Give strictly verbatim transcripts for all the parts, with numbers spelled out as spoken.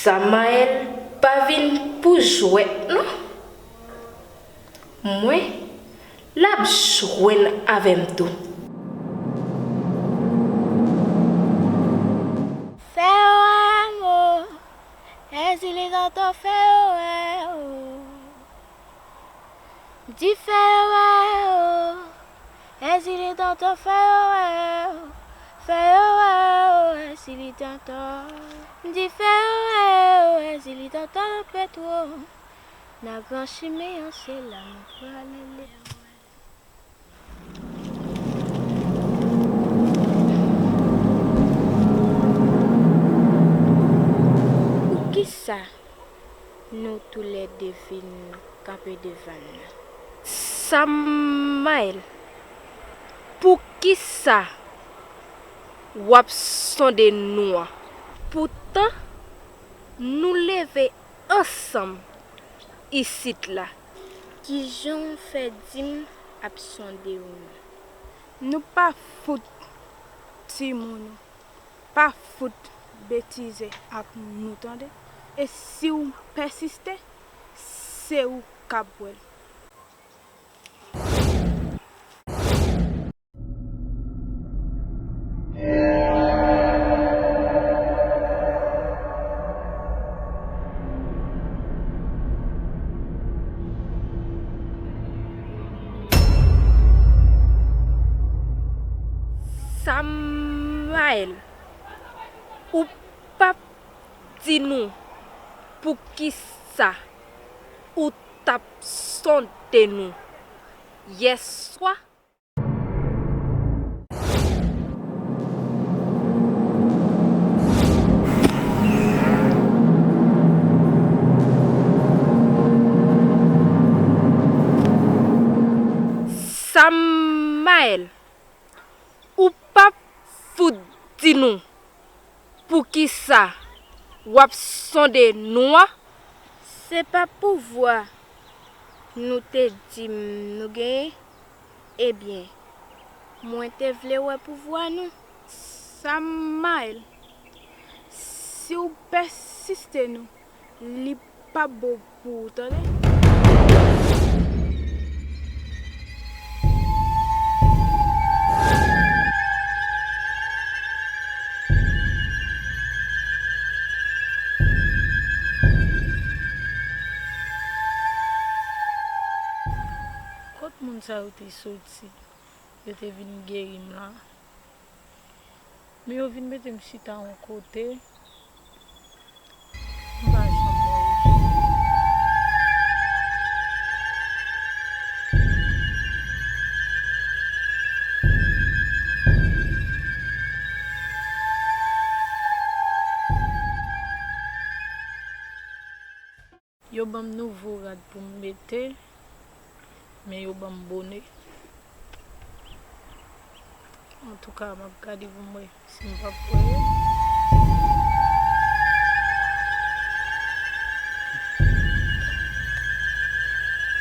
Samaël pa vin pou jwèt non. Mwen, l ap jwenn avè m tou. Fè yo wè m o, èzili tanto fè yo wè o. Di fè yo wè o, èzili tanto fè yo wè o. Fè yo wè o, èzili tanto. Di fè yo wè o, èzili tanto petwo. Nan gran chimen an, se la nou prale. Poukisa nou toulède vin kanpe devan nou? Samaël, poukisa w ap sonde nou an? Poutan, nou leve ansanm isit la. Kijan w fè di m ap sonde w nan? Nou pa fout timoun ou pa fout betize ak nou tande. E si w pèsiste, se ou k ap wè l. Samaël, ou p ap di nou poukisa ou t ap sonde nou yèswa? Samaël, ou p ap fout di nou poukisa w ap sonde nou an? Se pa pouvwa nou te di m nou genyen? Ebyen, mwen te vle wè pouvwa nou. Samaël, si w pèsiste nou, li p ap bon pou ou, tande. Kot moun sa yo te soti? Yo te vin geri m la. Men yo vin mete m chita yon kote. M pa janm wè yo. Yo ban m nouvo rad pou m mete, men yo ban m bone. Antouka, m ap gade pou m wè si m p ap wè yo.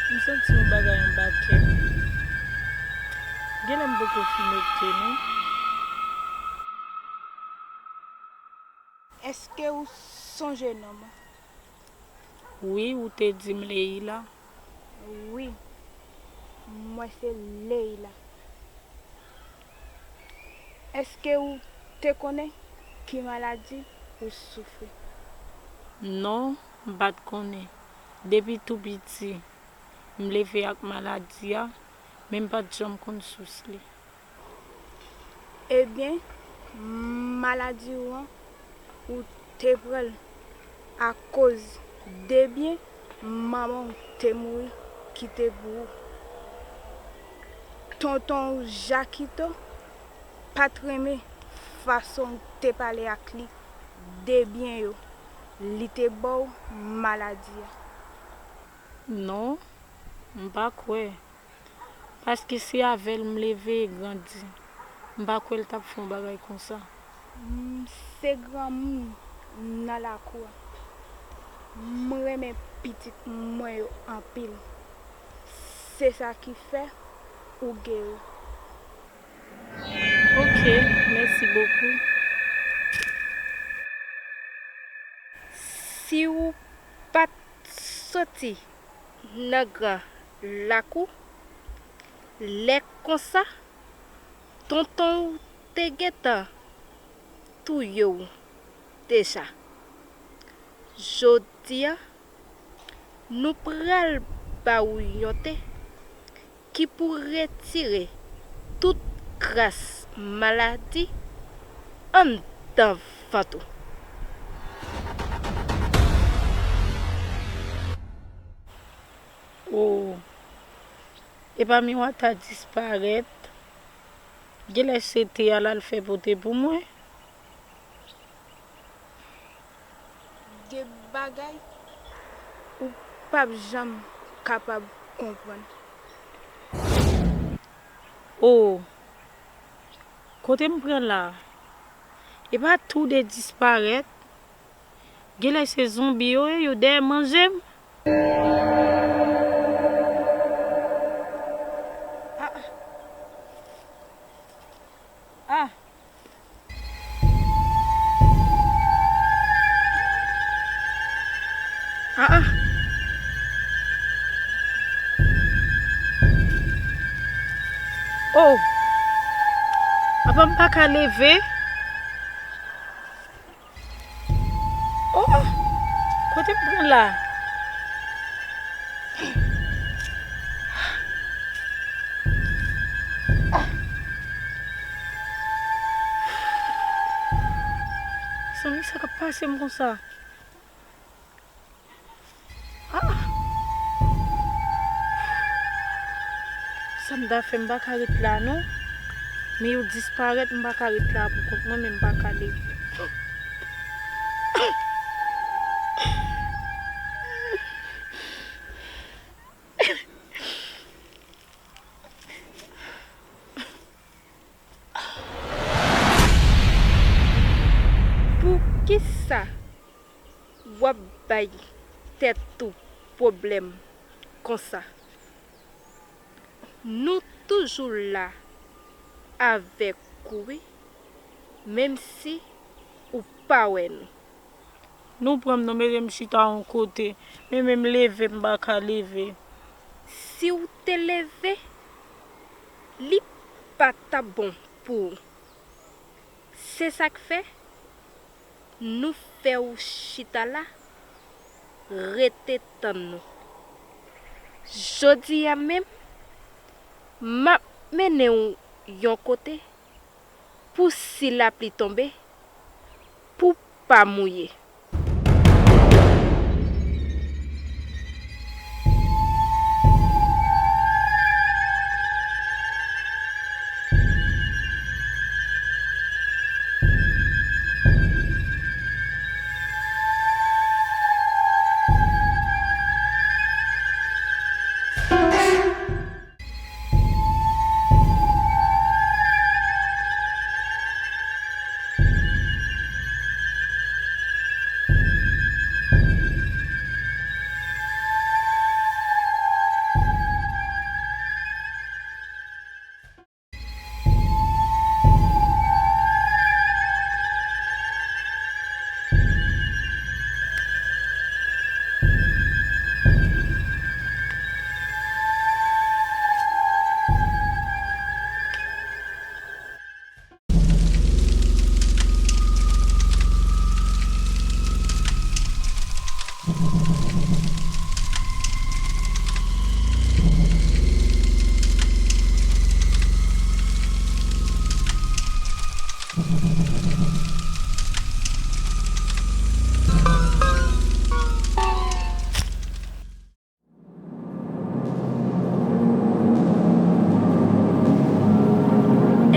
M santi yon bagay anba kè m. Genlè m poko fin oke non. Èske ou sonje non m? Wi, ou te di m Leila. Wi, mwen se Leila. Èske ou te konnen ki maladi ou soufri? Non, m pa t konnen. Depi tou piti, m leve ak maladi a, men m pa t janm konn sous li. Ebyen, maladi w an, ou te pran l akoz de byen manman w te mouri kite pou ou. Tonton w Jakito pa t renmen fason w te pale ak li de byen yo. Li te ba w maladi a. Non, m pa kwè. Paske se avè l m leve e grandi. M pa kwè l t ap fè yon bagay konsa. M se granmoun nan lakou a. M renmen pitit mwen yo anpil. Se sa ki fè ou geri. Ok, mèsi bokou. Si w pa t soti nan gran lakou, lè konsa, tonton w te gentan touye w deja. Jodi a, nou pral ba w yon te ki pou retire tout kras maladi anndan vant ou. O, epa miwa ta disparèt. Genlè se te a l al fè pote pou mwen. Gen bagay ou p ap janm kapab konprann. O, kote m pran la? Epa tou de disparèt. Genlè se zonbi yo ye, yo dèyè manje m. Ah, ah. Ah, ah. Oh. Apa m pa ka leve? Oh, kote m pran la? Mezanmi, sa k ap pase m konsa? Ah! Sa m ta fè, m pa ka ret la non. Men yo disparèt, m pa ka ret la pou kont mwen, men m pa ka leve. Poukisa w ap bay tèt ou pwoblèm konsa? Nou toujou la avèk ou wi, menm si ou pa wè nou. Nou pran m, nou mete m chita yon kote, men menm leve m pa ka leve. Si w te leve, li pa t ap bon pou ou. Se sa k fè nou fè w chita la, rete tann nou. Jodi a menm, m ap mennen w yon kote pou si lapli tonbe, pou w pa mouye.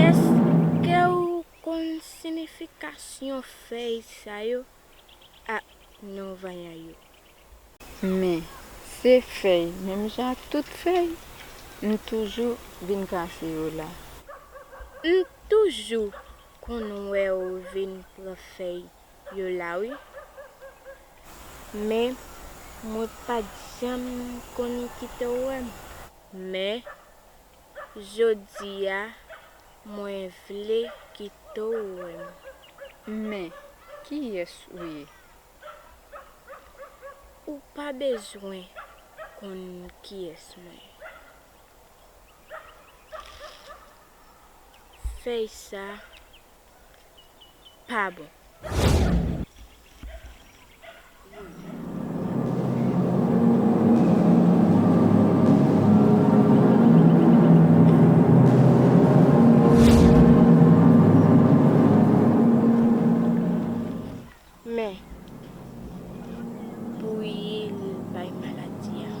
Èske w konn siyifikasyon fèy sa yo? Ah, non, vanyan yo. Men, se fèy, menm jan ak tout fèy, m toujou vin kase yo la. M toujou konn wè w vin pran fèy yo la wi. Men, mwen pa t janm konn kite w wè m. Men, jodi a, mwen vle kite w wè m. Men, kiyès ou ye? Ou pa bezwen konn kiyès mwen ye. Fèy sa pa bon. Men, bouyi l bay maladi a.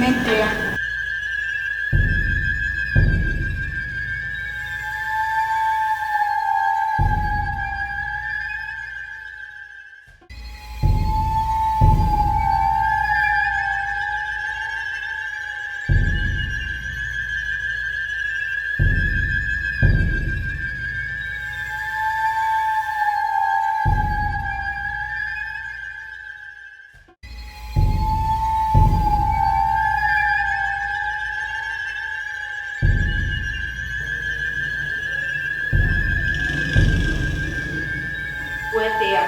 Men tè a. Wè tè a.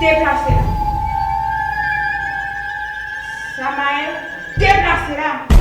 Deplase la. Samaël, deplase la.